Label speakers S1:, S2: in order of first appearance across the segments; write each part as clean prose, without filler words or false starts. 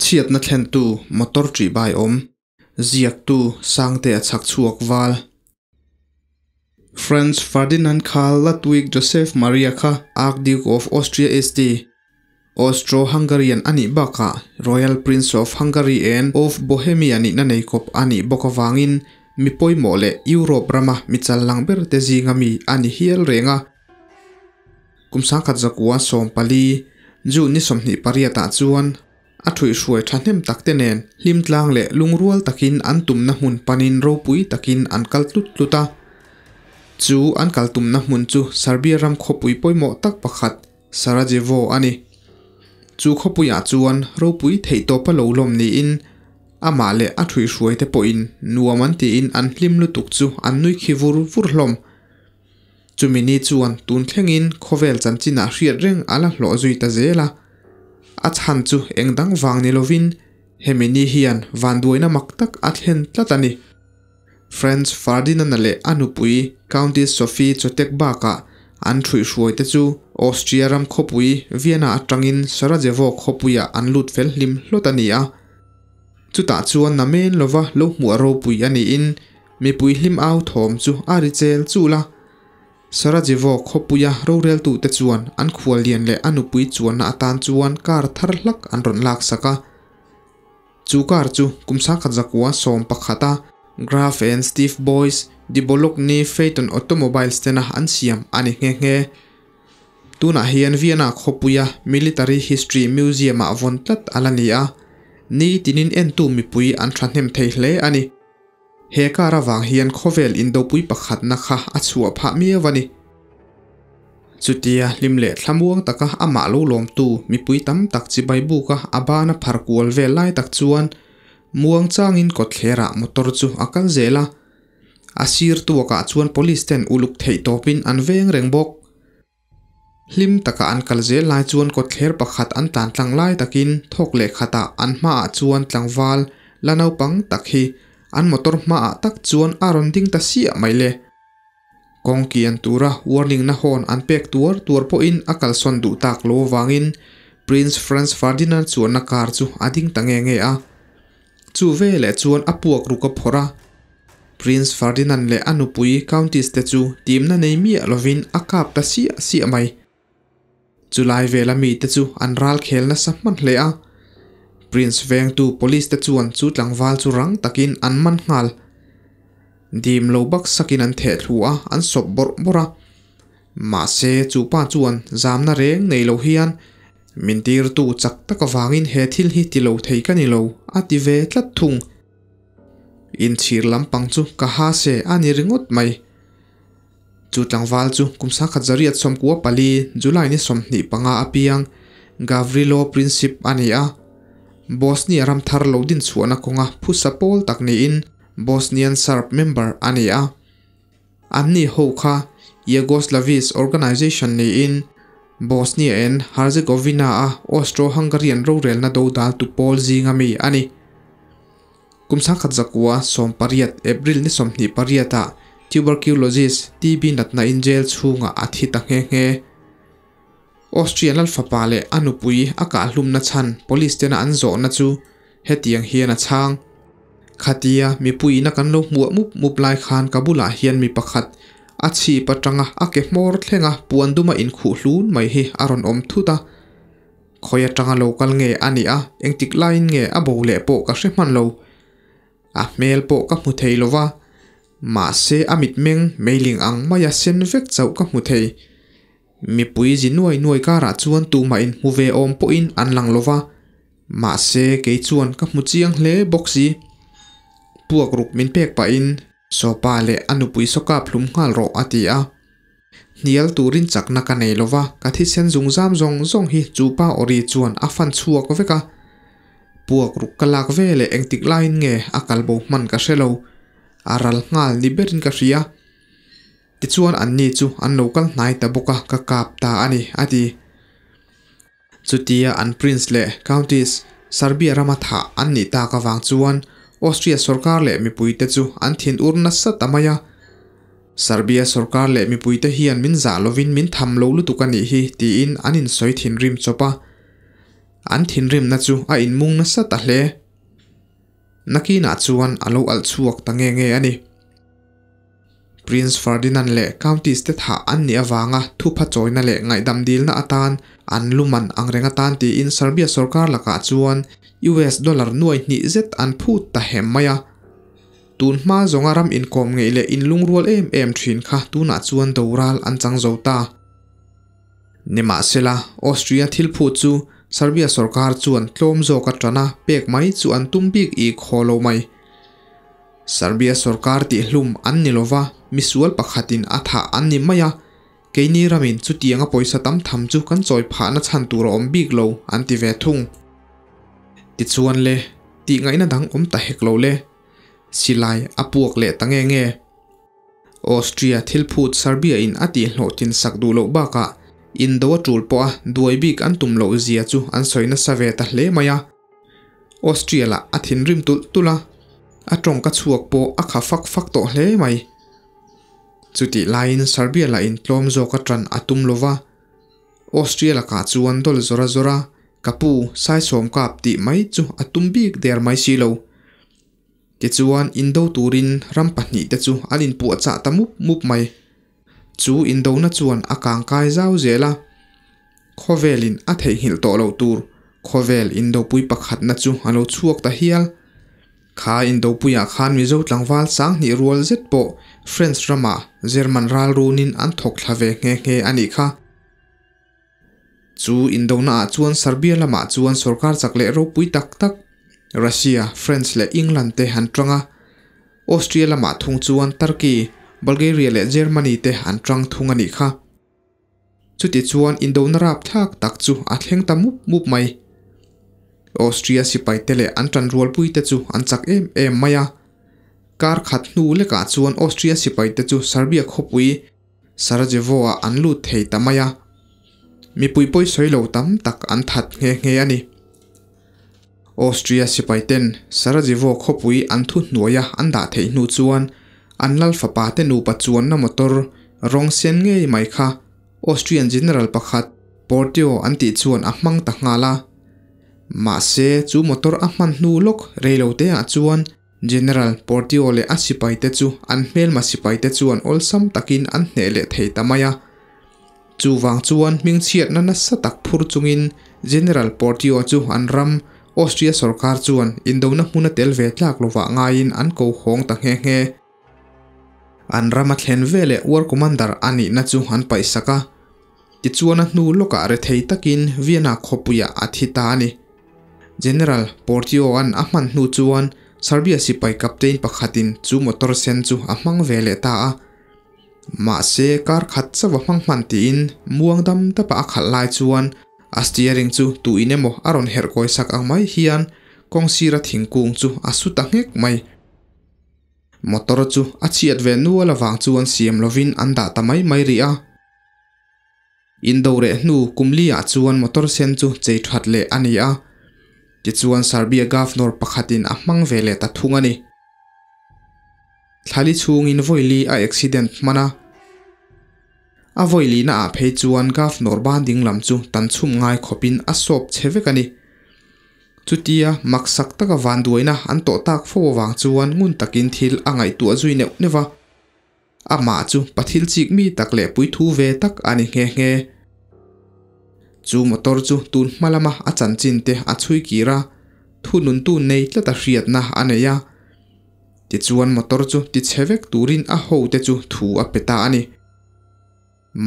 S1: Chhiatna thlentu motor ṭihbaiawm, ziaktu Sangtea chhakchhuak val. Franz Ferdinand Karl Ludwig Joseph Maria kha Archduke of Austria St. Austro-Hungarian a nih bakah Royal Prince of Hungary and of Bohemia nihna nei kawp a nih bawk avangin mi pawimawh leh Europe rama mi challang ber te zinga mi a ni hial reng a. Kum 1914, June ni 28 ah chuan a thuihhruai thahnem tak te nen hlimtlang leh lungrual takin an tumna hmun panin ropui takin an kal tlut tlut a. Chu an kal tumna hmun chu Serbia ram khawpui pawimawh tak pakhat Sarajevo a ni. Chu khawpuiah chuan ropui theihtawpa lo lawm niin amah leh a thuihhruai te pawhin nuam an tiin an hlim lutuk chu an nui khi vur vur hlawm. Chumi ni chuan tun thlengin khawvel chanchinah hriat reng a la hlawh zui ta zel a. A chhan chu eng dang vang ni lovin hemi ni hian vanduaina mak tak a thlen tlat a ni. Franz Ferdinand-a leh a nupui Countess Sophie Chotek bakah an ṭhuihhruai te chu Austria ram khawpui Vienna atangin Sarajevo khawpuiah an lut fel hlim hlawt a ni a. Chutah chuan namen lova lo hmuh ropui a niin mipui hlim au thawm chu a ri chel chul a. Sarajevo khawpuia roreltute chuan an khuallian leh a nupui chuanna atan chuan car thar hlak an rawn laksak a. Chu car chu kum 1911 a Graf and Steve Boyce de Bologna Phaeton Automobiles tena an siam a ni nghe nghe. Tunah hian Vienna khawpuia Military History Museum-ah vawn tlat a la ni a, ni tinin entu mipui an thahnem thei hle a ni. He car avang hian khawvel indopui pakhatna kha a chhuah phah miau a ni. Chutia hlim leh thlamuang taka amah lo lawmtu mipui tam tak chibai buka a bana phar kual vel lai tak chuan muang changin kawtthlerah motor chu a kal zel a. A sir tuakah chuan police ten uluk theih tawpin an veng reng bawk. Hlim taka an kal zel lai chuan kawtthler pakhat an tlan tlang lai takin thawk leh khatah an hmaah chuan tlangval la naupang tak hi an motor hmaah tak chuan a rawn ding ta siah mai le. Kawng kian tura warning na horn an pek tuar tuar pawhin a kalsawn duh tak lo avangin Prince Franz Ferdinand chuanna car chu a ding ta nge nge a. Chu veleh chuan a puak ruk a phawrh a. Prince Ferdinand leh a nupui Countess te chu timna nei miah lovin a kap ta siah siah mai. Chulai vela mite chu an ral khel nasa hman hle a. Prince vengtu police te chuan chu tlangval chu rang takin an man nghal. Dim lo bak sakin an theh thlu a, an sawp bawrh bawrh a. Mahse chu pa chuan zamna reng nei lo hian min tirtu chak tak avangin he thil hi ti lo thei ka ni lo a ti ve tlat thung. Inchhir lampang chu ka ha se a ni ringawt mai. Chu tlangval chu kum 1994, July ni 25 a piang Gavrilo Princip a ni a. Bosnia ram thar lo din chhuahna kawnga phusa pawl tak niin Bosnian Serb member a ni a. Anni ho kha Yugoslavist Organization niin Bosnia and Herzegovina a Austro-Hungarian rorelna dodaltu pawl zinga mi a ni. Kum 1918, April ni 28 ah Tuberculosis, TB, natna in jail chhungah a thi ta nghe nghe. Austrian lalfapa leh a nupui a kahhlumna chhan police tena an zawhna chu hetiang hian a chhang, Khatia mipuiin a kan lo hmuah mup mup lai khan ka bulah hian mi pakhat a chhip atanga a ke hmawr thlenga puan duma inkhuh hlun mai hi a rawn awm thut a. Khawi atanga lo kal nge a nih a, engtik laiin nge a bo leh pawh ka hre hman lo. A hmel pawh ka hmu thei lo va, mahse a mitmeng meiling ang maia sen vek chauh ka hmu thei. Mipui zi nuai nuai karah chuan tumah inhmu ve awm pawhin an lang lo va, mahse kei chuan ka hmu chiang hle bawk si. Puak ruk min pek pahin Sawpa leh a nupui sawkap hlum nghal rawh a ti a. Hnial turin chakna ka nei lova, ka thisen zungzam zawng zawng hi chu pa awri chuan a fan chhuak vek a. Puak ruk ka lak ve leh engtik laiin nge a kalbo hman ka hre lo. A ral nghal ni berin ka hria. Tichuan anni chu an lo kal hnai ta bawk a, ka kap ta a ni, a ti. Chutia an Prince leh Countess Serbia rama thah an nih tak avang chuan Austria sorkar leh mipuite chu an thinur nasa ta mai a. Serbia sorkar leh mipuite hian min zah lovin min tham lo lutuk a nih hi tiin an insawi thinrim chawp a. An thinrimna chu a inmung nasa ta hle. Nakinah chuan a lo alh chhuak ta nge nge a ni. Prince Ferdinand leh Countess te thah an nih avanga thupha chawina leh ngaihdam dilna atan an luman angreng atan tiin Serbia sorkar lakah chuan US dollar nuai hnih zet an phut ta hem mai a. Tun hma zawnga ram inkawm ngeih leh inlungrual em em thin kha tunah chuan doral an chang zo ta. Nimahsela, Austria thil phut chu Serbia sorkar chuan tlawm zawk atana pek mai chu an tum bik i khaw lo mai. Serbia sorkar tihhlum an ni lova, misual pakhatin a thah an ni mai a, keini ramin chutianga pawisa tam tham chu kan chawi phahna chhan tur a awm bik lo an ti ve thung. Tichuan le, tih ngaihna dang awm ta hek lo le. Silai a puak leh ta nge nge. Austria thil phut Serbia in a tihhlawhtlin sak duh loh bakah indo a tul pawh a duai bik an tum loh zia chu an sawi nasa ve ta hle mai a. Austria lah a thinrim tulh tulh a, a tawngka chhuak pawh a kha fak fak tawh hle mai. Chutih laiin Serbia lah in tlawm zawk a tan a tum lova, Austria lakah chuan dawl zawr a zawr a, ka pu Saisawm kap tih mai chu a tum bik der mai si lo. Tichuan, indo turin ram pahnihte chu an inpuahchah ta mup mup mai. Chu indona chuan a kangkai zau zel a, khawvelin a theihnghilh tawh loh tur khawvel indopui pakhatna chu a lo chhuak ta hial. Kha indopuiah khan Mizo tlangval sanghnih rual zet pawh French ramah German ral runin an thawk thla ve nghe nghe a nih kha. Chu indonaah chuan Serbia lamah chuan sorkar chak leh ropui tak tak Russia, France leh England te an tang a, Austria lamah thung chuan Turkey, Bulgaria leh Germany te an tang thung a nih kha. Chuti chuan indona rapthlak tak chu a thleng ta mup mup mai. Austria sipai te leh an tanrualpui te chu an chak em em mai a. Kar khat hnu lekah chuan Austria sipai te chu Serbia khawpui Sarajevo-ah an lut thei ta mai a, mipui pawi sawi lo tam tak an that nghe nghe a ni. Austria sipaiten Sarajevo khawpui an thu hnuaia an dah theih hnu chuan an lal fapa te nupa chuanna motor rawng sen ngei mai kha Austrian General pakhat Portio an tih chuan a hmang ta nghal a. Mahse, chu motor a hman hnu lawk reiloteah chuan General Portio leh a sipaite chu an hmelma sipaite chuan awlsam takin an hneh leh thei ta mai a. Chuvang chuan hmingchhiatna nasa tak phur chungin General Portio chu an ram, Austria sorkar chuan indona hmun a tel ve tlak lovah ngaiin an ko hawng ta nghe nghe. An ram a thlen veleh War Commander a nihna chu an paihsak a. Tichuan a hnu lawkah rethei takin Vienna khawpuiah a thi ta a ni. General Portio-a'n a hman hnu chuan Serbia sipai captain pakhatin chu motor sen chu a hmang ve leh ta a. Mahse kar khat chauh a hmang hman tiin muang dam dapa a khalh lai chuan a steering chu tuin emaw a rawn herh kawi sak ang mai hian kawng sira thingkung chu a su ta nghek mai. Motor chu a chhiat ve nual avang chuan siam lovin an dah ta mai mai rih a. Indo reh hnu kum li ah chuan motor sen chu chei that leh a ni a, tichuan Serbia Governor pakhatin a hmang ve leh ta thung a ni. Thlali chhungin vawi li a accident hman a, a vawi lina ah phei chuan Governor ban ding lam chu tan chhum ngai khawpin a sawp che vek a ni. Chutia maksak taka vanduaina an tawh tak fo avang chuan ngun takin thil a ngaihtuah zui neuh neuh a. Amah chu pathil chik mi tak leh puithu ve tak a ni nghe nghe. Chu motor chu tun hma lama a chanchin te a chhui kir a, thununtu nei tlata hriatna a nei a. Tichuan motor chu tichhe vek turin a hote chu thu a pe ta a ni.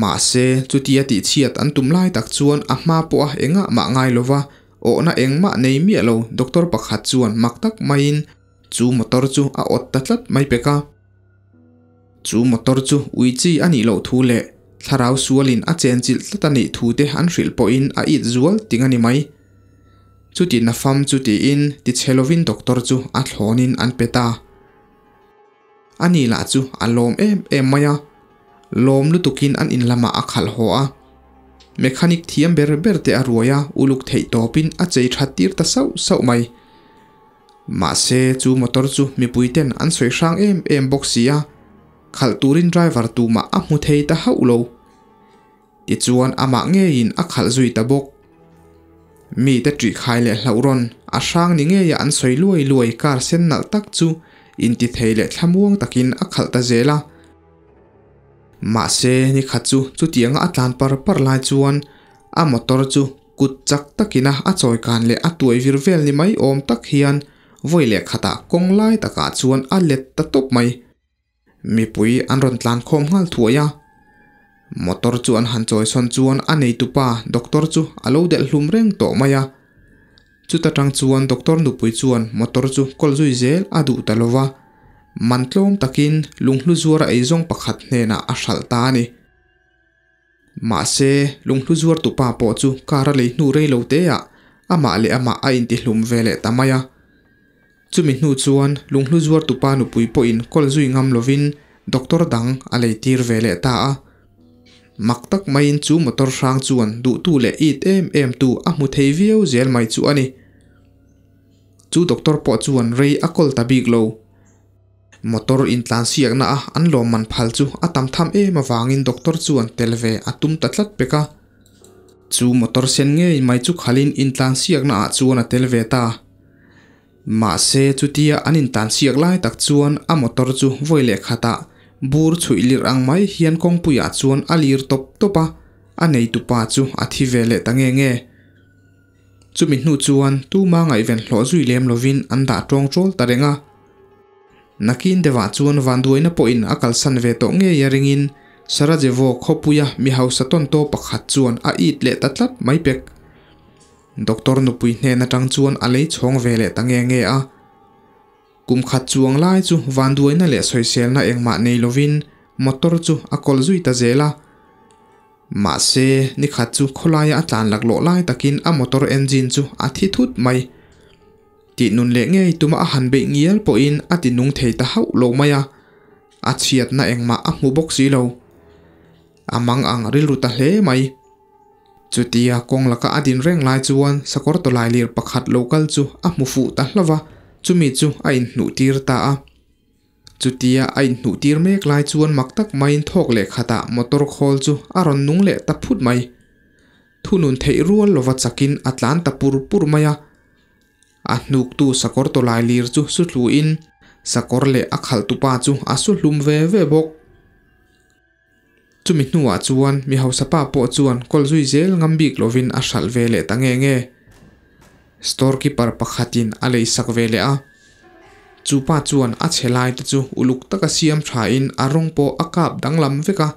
S1: Mahse, chutia tihchhiat an tum lai tak chuan a hma pawha engah mah ngai lova awhna engmah nei miah lo doctor pakhat chuan mak tak maiin chu motor chu a awt ta tlat mai pek a. Chu motor chu ui chi a nih loh thu leh thlarau sualin a chenchilh tlat a nih thu te an hrilh pawhin a it zual ting a ni mai. Chuti na fam chu tiin tichhe lovin doctor chu a thlawnin an pe ta. Ani lah chu a lawm em em mai a, lawm lutukin an in lamah a khalh haw a. Mechanic thiam ber ber te a ruai a, uluk theih tawpin a chei that tir ta sauh sauh mai. Mahse chu motor chu mipui ten an sawi hrang em em bawk si a, khalh turin driver tumah a hmu thei ta hauh lo. Tichuan amah ngeiin a khalh zui ta bawk. Mite ṭih khai leh hlauh rawn a hrang ni ngeia an sawi luai luai kar sen nalh tak chu intithei leh thlamuang takin a khalh ta zel a. Mahse, ni khat chu chutianga a tlan par par lai chuan a motor chu kut chak takina a chawi kan leh a tuai vir vel ni mai awm tak hian vawi leh khatah kawng lai takah chuan a let ta tawp mai. Mipui an rawn tlan khawm nghal thuai a. Motor chu an han chawi sawn chuan a neitupa doctor chu a lo delh hlum reng tawh mai a. Chuta tang chuan doctor nupui chuan motor chu kawl zui zel a duh ta lova, man tlawm takin lunghlu zuara eizawng pakhat hnenah a hralh ta a ni. Mahse, lunghlu zuar tupa pawh chu car a lei hnu rei lo teah amah leh amah a intihlum ve leh ta mai a. Chumi hnu chuan lunghlu zuar tupa nupui pawhin kawl zui ngam lovin doctor dang a lei tir ve leh ta a. Mak tak maiin chu motor hrang chuan duhtu leh it em em tu a hmu thei viau zel mai chu a ni. Chu doctor pawh chuan rei a kawl ta bik lo. Motor intlansiakna a an lawmman phal chu a tam tham em avangin doctor chuan tel ve a tum ta tlat pek a. Chu motor sen ngei mai chu khalin intlansiakna ah chuan a tel ve ta. Mahse chutia an intlansiak lai tak chuan a motor chu vawi leh khatah bur chhuih lirh ang mai hian kawngpuiah chuan a lir tawp tawp a, a neitupa chu a thi ve leh ta nge nge. Chumi hnu chuan tuma ngaihven hlawh zui lem lovin an dah tawng tawl ta reng a. Nakin deuhah chuan vanduaina pawhin a kalsan ve tawh ngei a ringin Sarajevo khawpuia mi hausa tawntaw pakhat chuan a it leh ta tlat mai pek. Doctor nupui hnen atang chuan a lei chhawng ve leh ta nge nge a. Kum khat chuang lai chu vanduaina leh sawiselna engmah nei lovin motor chu a kawl zui ta zel a. Mahse, ni khat chu khawlaia a tlan laklawh lai takin a motor engine chu a thi thut mai. Tih nun leh ngei tuma a han beih ngial pawhin a ti nung thei ta hauh lo mai a, a chhiatna engmah a hmu bawk si lo. A mang ang rilru ta hle mai. Chutia kawng laka a din reng lai chuan sakawr tawlai lir pakhat lo kal chu a hmu fuh ta hlauh va, chumi chu a inhnuh tir ta a. Chutia a inhnuh tir mek lai chuan mak tak maiin thawk leh khatah motor khawl chu a rawn nung leh ta phut mai. Thunun theih rual lova chakin a tlan ta pur pur mai a. A hnuktu sakawr tawlai lir chu su thluin sakawr leh a khalhtupa chu a su hlum ve ve bawk. Chumi hnuah chuan mi hausa pa pawh chuan kawl zui zel ngam bik lovin a hralh ve leh ta nge nge. Store keeper pakhatin a lei sak ve leh a. Chu pa chuan a chhe lai te chu uluk taka siam thain a rawng pawh a kap danglam vek a,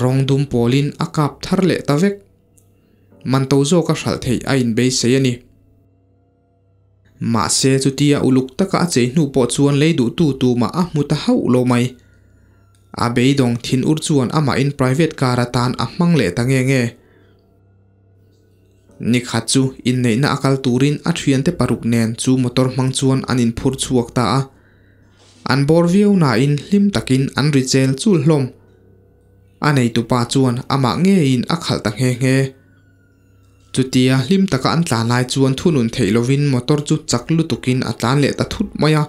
S1: rawng dum pawlin a kap thar leh ta vek. Man to zawk a hralh theih a inbeisei a ni. Mahse chutia uluk taka a chei hnu pawh chuan lei duhtu tumah a hmu ta hauh lo mai. A beidawng thin ur chuan amahin private car atan a hmang leh ta nge nge. Nikhat chu inneihna a kal turin a thiante paruk nen chu motor hmang chuan an inphur chhuak ta a. An bawr viau nain hlim takin an ri chel chul hlawm. A neitupa chuan amah ngeiin a khalh ta nghe nghe. Chutia hlim taka an tlan lai chuan thunun theih lovin motor chu chak lutukin a tlan leh ta thut mai a.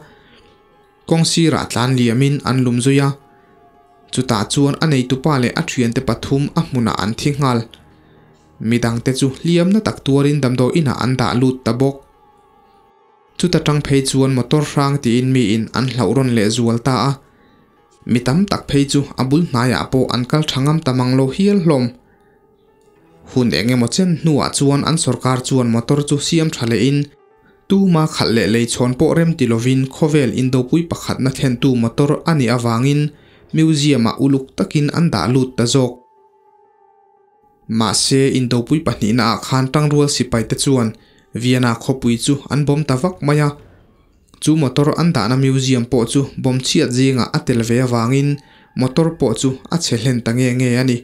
S1: Kawng sirah tlan liamin an lum zui a. Chutah chuan a neitupa leh a thiante pathum a hmunah an thi nghal. Midangte chu hliamna tak tuarin damdawi inah an dah lut ta bawk. Chuta tang phei chuan motor hrang tiin miin an hlauh rawn leh zual ta a. Mi tam tak phei chu a bul hnaiah pawh an kal tha ngam ta mang lo hial hlawm. Hun eng emaw chen hnuah chuan an sorkar chuan motor chu siam tha lehin tuma khalh leh lei chhawn pawh rem ti lovin khawvel indopui pakhatna thlentu motor a nih avangin museum-ah uluk takin an dah lut ta zawk. Mahse indopui pahnihnaah khan tangrual sipaite chuan Vienna khawpui chu an bawm ta vak mai a. Chu motor an dahna museum pawh chu bawm chhiat zingah a tel ve avangin motor pawh chu a chhe hlen ta nge nge a ni.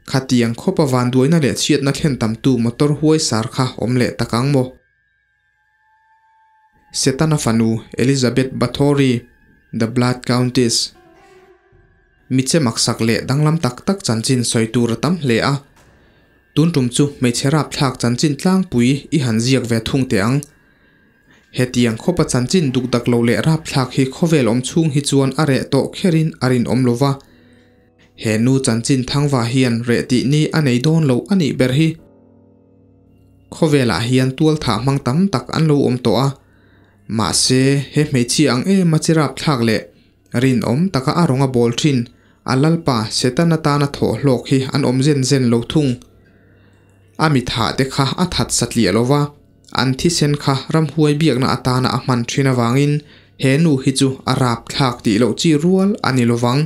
S1: Khatiang khawpa vanduaina leh chhiatna thlen tamtu motor huai sar kha awm leh tak ang maw? Setana fanu Elizabeth Bathory, The Blood Countess. Miche maksak leh danglam tak tak chanchin sawi tur a tam hle a. Tun tum chu hmeichhe rapthlak chanchin tlangpui i han ziak ve thung teh ang. Hetiang khawpa chanchin dukdak lo leh rapthlak hi khawvel awm chhung hi chuan a reh tawh kherin a rinawm lo va. He nu chanchin thangva hian reh tih ni a nei dawn lo a nih ber hi. Khawvelah hian tual thah hmang tam tak an lo awm tawh a, mahse he hmeichhia ang ema chi rapthlak leh rinawm taka a rawnga bawl thin a lalpa Setana tana thawh hlawk hi an awm zen zen lo thung. A mi thah te kha a that satliah lo va, an thisen kha ramhuai biakna atana a hman thin avangin he nu hi chu a rapthlak tih loh chi rual a ni lovang.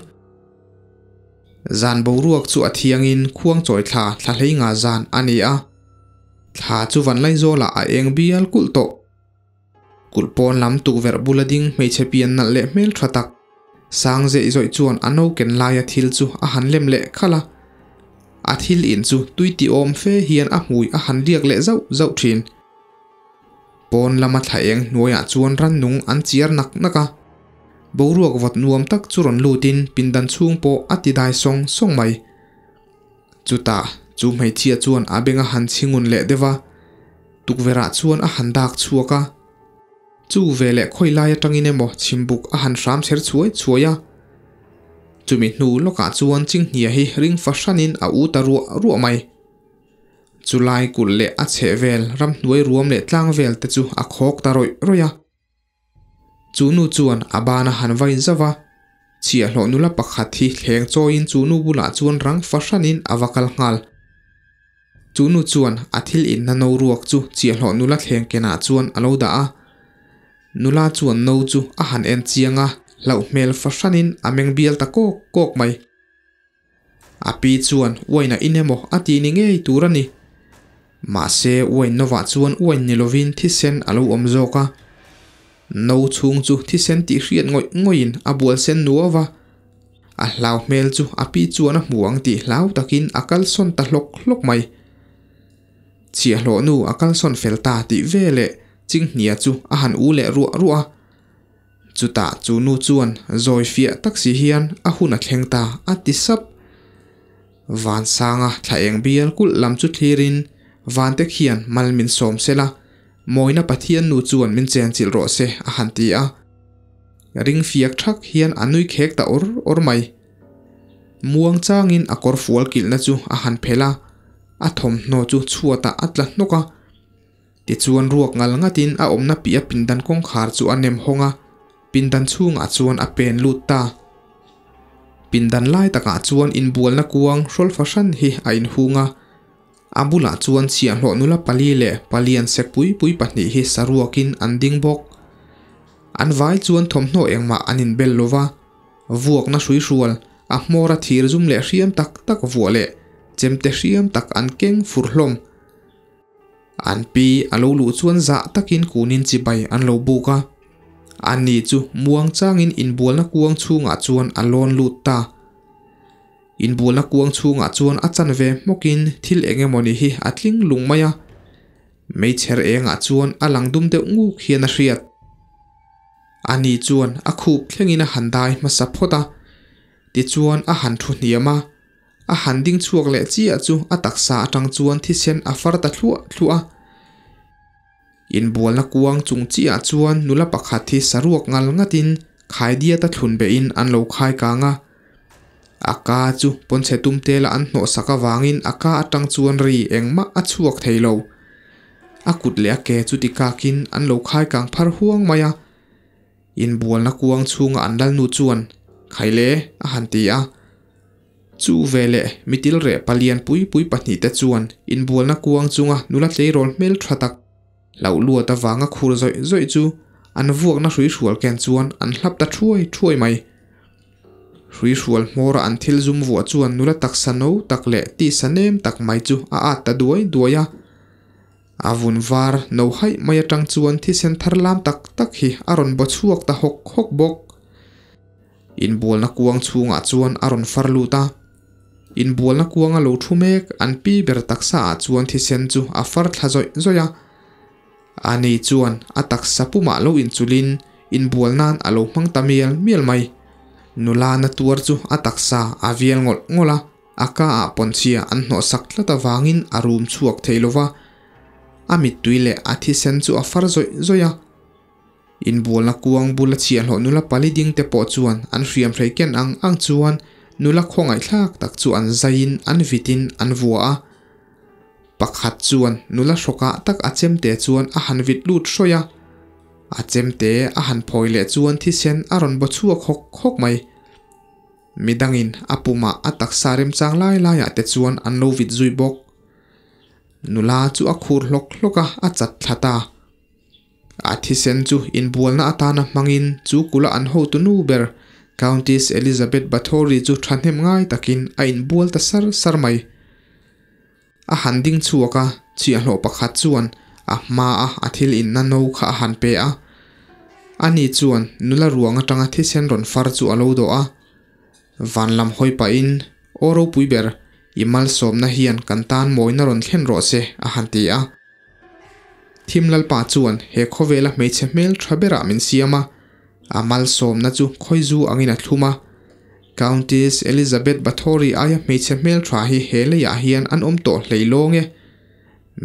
S1: Zan boruak chu a thiangin khuang chawi thla thla hlei nga zan a ni a. Thla chu Vanlaizawlah a eng bial kulh tawh. Kulh pawn lam tukverh bula ding hmeichhe pian nalh leh hmel tha tak sang zeih zawih chuan a no ken laia thil chu a han lem leh khalh a. A thil in chu tui ti awm fe hian a hmui a han liak leh zauh zauh thin. Pawn lama thla eng hnuaiah chuan rannung an chiar nak nak a. Boruak vawt nuam tak chu rawn lutin pindan chhung pawh a ti dai sawng sawng mai. Chutah chu hmeichhia chuan a beng a han chhingun leh deuh a, tukverhah chuan a han dak chhuak a. Chu veleh khawi lai atangin emaw chhimbuk a han hram chher chhuai chhuai a. Chumi hnu lawkah chuan chinghnia hi ring fahranin a u ta ruah ruah mai. Chulai kulh leh a chhehvel ramhnuai ruam leh tlang vel te chu a khawk ta rawih rawih a. Chu nu chuan a ban a han vai zauh a, chhiahhlawh nula pakhat hi thleng chawiin chu nu bulah chuan rang fahranin a va kal nghal. Chu nu chuan a thil inna no ruak chu chhiahhlawh nula thleng kenah chuan a lo dah a. Nula chuan no chu a han en chiang a, hlauh hmel fahranin a meng bial ta kawk kawk mai. A pi chuan uain a in emaw a ti ni ngei tur a ni. Mahse uain novah chuan uain ni lovin thisen a lo awm zawk a. No chhung chu thisen tih hriat ngawih ngawihin a bual sen nuau va. A hlau hmel chu a pi chuan a hmu ang tih hlau takin a kalsawn ta hlawk hlawk mai. Chhiahhlawh nu a kalsawn fel ta tih veleh Chinghnia chu a han u leh ruah ruah a. Chutah chu nu chuan zawi fiah tak si hian a hun a thleng ta a ti sap. Vansanga thla eng bial kulh lam chu thlirin Vante khian mal min sawm sela, mawina Pathian nu chuan min chenchilh rawh se a han ti a. Ring fiak thak hian a nui khek ta awr awr mai. Muang changin a kawr fual kilhna chu a han phelh a, a thawmhnaw chu chhuatah a tla hnawk a. Tichuan ruak ngal ngatin a awmna piah pindan kawngkhar chu a nem hawng a, pindan chhungah chuan a pen lut ta. Pindan lai takah chuan inbualna kuang hrawl fahran hi a inhung a, a bulah chuan chhiahhlawh nula pali leh palian sek pui pui pahnih hi saruakin an ding bawk. An vai chuan thawmhnaw engmah an inbel lo va, vuakna hruihrual, a hmawra thir zum leh hriam tak tak vuah leh chemte hriam tak an keng fur hlawm. An pi a lo luh chuan zah takin kunin chibai an lo buk a. Ani chu muang changin inbualna kuang chhungah chuan a lawn lut ta. Inbualna kuang chhungah chuan a chan ve hmawkin thil eng emawni hi a tling lung mai a. Meichher engah chuan a lang dum deuh nguk hian a hriat. Ani chuan a khup thlengin a han dai hmasa phawt a. Tichuan a han thu hniam a. A han ding chhuak leh chiah chu a taksa atang chuan thisen a far ta thluah thluah a. Inbualna kuang chung chiah chuan nula pakhat hi saruak ngal ngatin khaidiat a thlun behin an lo khai kang a. A ka chu pawnchhe tum tela an hnawh sak avangin a ka atang chuan ri engmah a chhuak thei lo. A kut leh a ke chu tikakin an lo khai kang phar huang mai a. Inbualna kuang chhunga an lalnu chuan, Khaile, a han ti a. Chu veleh mitil reh palian pui pui pahnihte chuan inbualna kuang chunga nula tleirawl hmel tha tak hlauh luat avanga khur zawih zawih chu an vuakna hruihrual ken chuan an hlap ta thuai thuai mai. Hruihrual hmawra an thil zum vuah chuan nula taksa no tak leh tisa nem tak mai chu a at ta duai duai a. A vun var no haih mai atang chuan thisen thar lam tak tak hi a rawn baw chhuak ta hawk hawk bawk. Inbualna kuang chhungah chuan a rawn far lut a. Inbualna kuanga lo thu mek an pi ber taksa ah chuan thisen chu a far thla zawih zawih a. Ani chuan a taksa pumah lo inchulin inbual nan a lo hmang ta mial mial mai. Nula na tuar chu a taksa a vial ngawlh ngawlh a, a ka ah pawnchhia an hnawh sak tlat avangin a rum chhuak thei lova. A mittui leh a thisen chu a far zawih zawih a. Inbualna kuang bula chhiahhlawh nula pali ding te pawh chuan an hriam hrei ken ang ang chuan nula khawngaihthlak tak chu an zaiin an vitin an vua a. Pakhat chuan nula hrawkah tak a chemte chuan a han vit lut hrawih a, a chemte a han phawi leh chuan thisen a rawn baw chhuak hawk hawk mai. Midangin a pumah a taksa remchang lai laiah te chuan an lo vit zui bawk. Nula chu a khur hlawk hlawk a, a chat thla ta. A thisen chu inbualna atana hmangin chu kula an hotu nu ber Countess Elizabeth Bathory chu thahnem ngai takin a inbual ta sar sar mai. A han ding chhuak a, chhiahhlawh pakhat chuan a hmaa a thil inna no kha a han pe a. Ani chuan nula ruang atanga thisen rawn far chu a lo dawh a. Van lam hawi pahin, Aw ropui ber, i malsawmna hian kan tan mawina rawn thlen rawh se, a han ti a. Thim Lalpa chuan he khawvela hmeichhe hmel tha berah min siam a, a malsawmna chu khawizu angin a thlum a. Countess Elizabeth Bathory aia hmeichhe hmel tha hi he leiah hian an awm tawh hlei lawng e.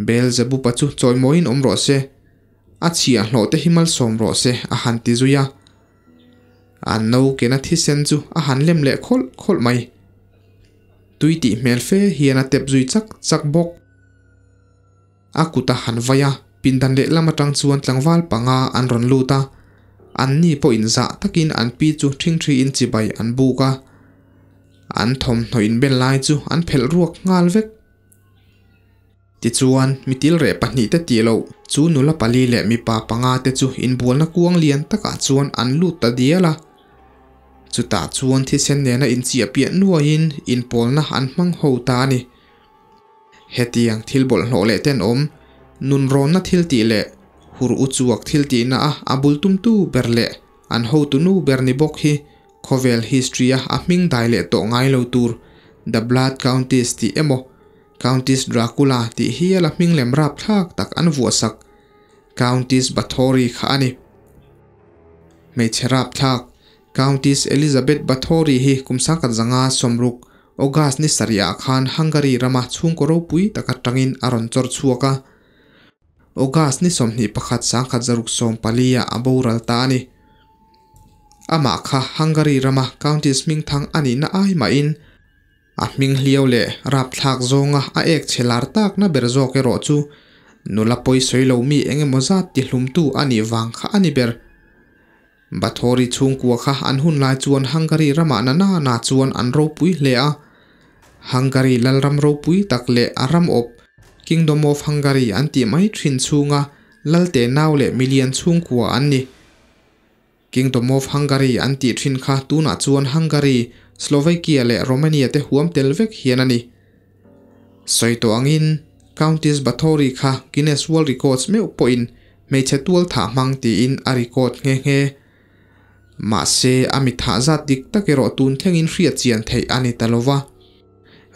S1: Beelzebupa chu chawimawiin awm rawh se, a chhiahhlawh te hi malsawm rawh se, a han ti zui a. A no kena thisen chu a han lem leh khawlh khawlh mai. Tui tih hmel fe hian a tep zui chak chak bawk. A kut a han vai a, pindan lehlam atang chuan tlangval panga an rawn lut a, anni pawhin zah takin an pi chu ṭhingṭhiin chibai an buk a. An thawmhnaw inbel lai chu an phelh ruak nghal vek. Tichuan, mitil reh pahnihte tih loh chu nula pali leh mipa panga te chu inbualna kuang lian takah chuan an lut ta dial a. Chutah chuan thisen nena inchiah piah nuaiin inpawlna an hmang ho ta a ni. Hetiang thil bawlhhlawh leh tenawm, nunrawnna thil tih leh hur u chuak thil tihna a a bul tumtu ber leh an hotu nu ber ni bawk hi khawvel history a a hming dai leh tawh ngai lo tur The Blood Countess tih emaw Countess Dracula tih hial a hming lem rapthlak tak an vuahsak Countess Bathory kha a ni. Hmeichhe rapthlak Countess Elizabeth Bathory hi kum sangkhat zanga sawmruk August ni sarih ah khan Hungary rama chhungkaw ropui tak atangin a rawn chawr chhuak a. August ni 21 1614 ah a boral ta a ni. Amah kha Hungary rama Countess hmingthang a nihna ai mahin a hming hliau leh rapthlak zawnga a ek chhe lar takna ber zawk erawh chu nula pawi sawi lo mi eng emaw zat tihlumtu a nih vang kha a ni ber. Bathory chhungkua kha an hun lai chuan Hungary ramah na na na chuan an ropui hle a. Hungary lalram ropui tak leh a ram awp, Kingdom of Hungary an tih mai thin chhunga lalte nau leh milian chhungkua an ni. Kingdom of Hungary an tih thin kha tunah chuan Hungary, Slovakia leh Romania te huam tel vek hian a ni. Sawi tawh angin Countess Bathory kha Guinness World Records meuh pawhin hmeichhe tual thah hmang tiin a record nghe nghe. Mahse, a mi thah zat dik tak erawh tun thlengin hriat chian theih a ni ta lo va.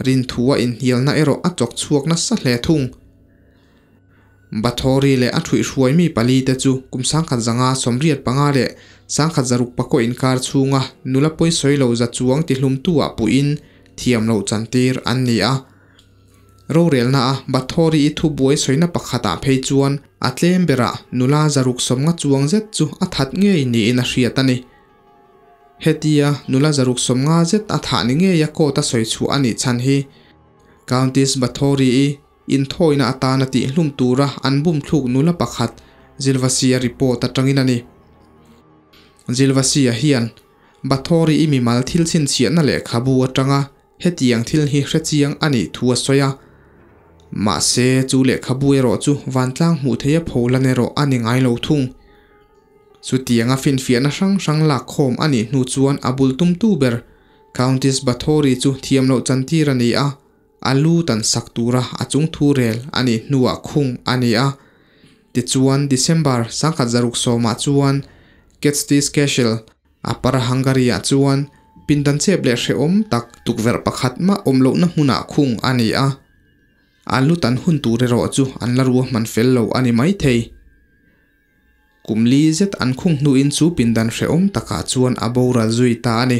S1: Rinthua inhnialna erawh a chawk chhuak nasa hle thung. Bathory leh a thuihhruai mi pali te chu kum 1985 leh 1609 inkar chhunga nula pawisawi lo za chuang tihlumtu-ah puhin thiam loh chantir an ni a. Rorelna a Bathory i thubuai sawina pakhatah phei chuan a tlem berah nula 650 chuang zet chu a that ngei niin a hriat a ni. Hetia nula 650 zet a thah ni ngeia court a sawi chhuah a nih chhan hi Countess Bathory i Inthawina atana tihhlum tura an bum thluk nula pakhat Zilvasia report atangin a ni. Zilvasia hian Bathory i mimal thil chhinchhiahna lehkhabu atanga hetiang thil hi hrechiang a nih thu a sawi a. Mahse, chu lehkhabu erawh chu vantlang hmuh theia pholan erawh a ni ngai lo thung. Chutianga finfiahna hrang hrang lak khawm a nih hnu chuan a bul tumtu ber Countess Bathory chu thiam loh chantir a ni a. A lu tan sak tura a chung thu rel a nih hnuah khung a ni a. Tichuan, December 1610 ah chuan Kecskés Castle, Upper Hungary-ah chuan pindan chep leh hrehawm tak tukverh pakhat mah awm lohna hmunah khung a ni a. A lu tan hun tur erawh chu an la ruahman fel lo a ni maithei. Kum li zet an khung hnuin chu pindan hrehawm takah chuan a boral zui ta a ni.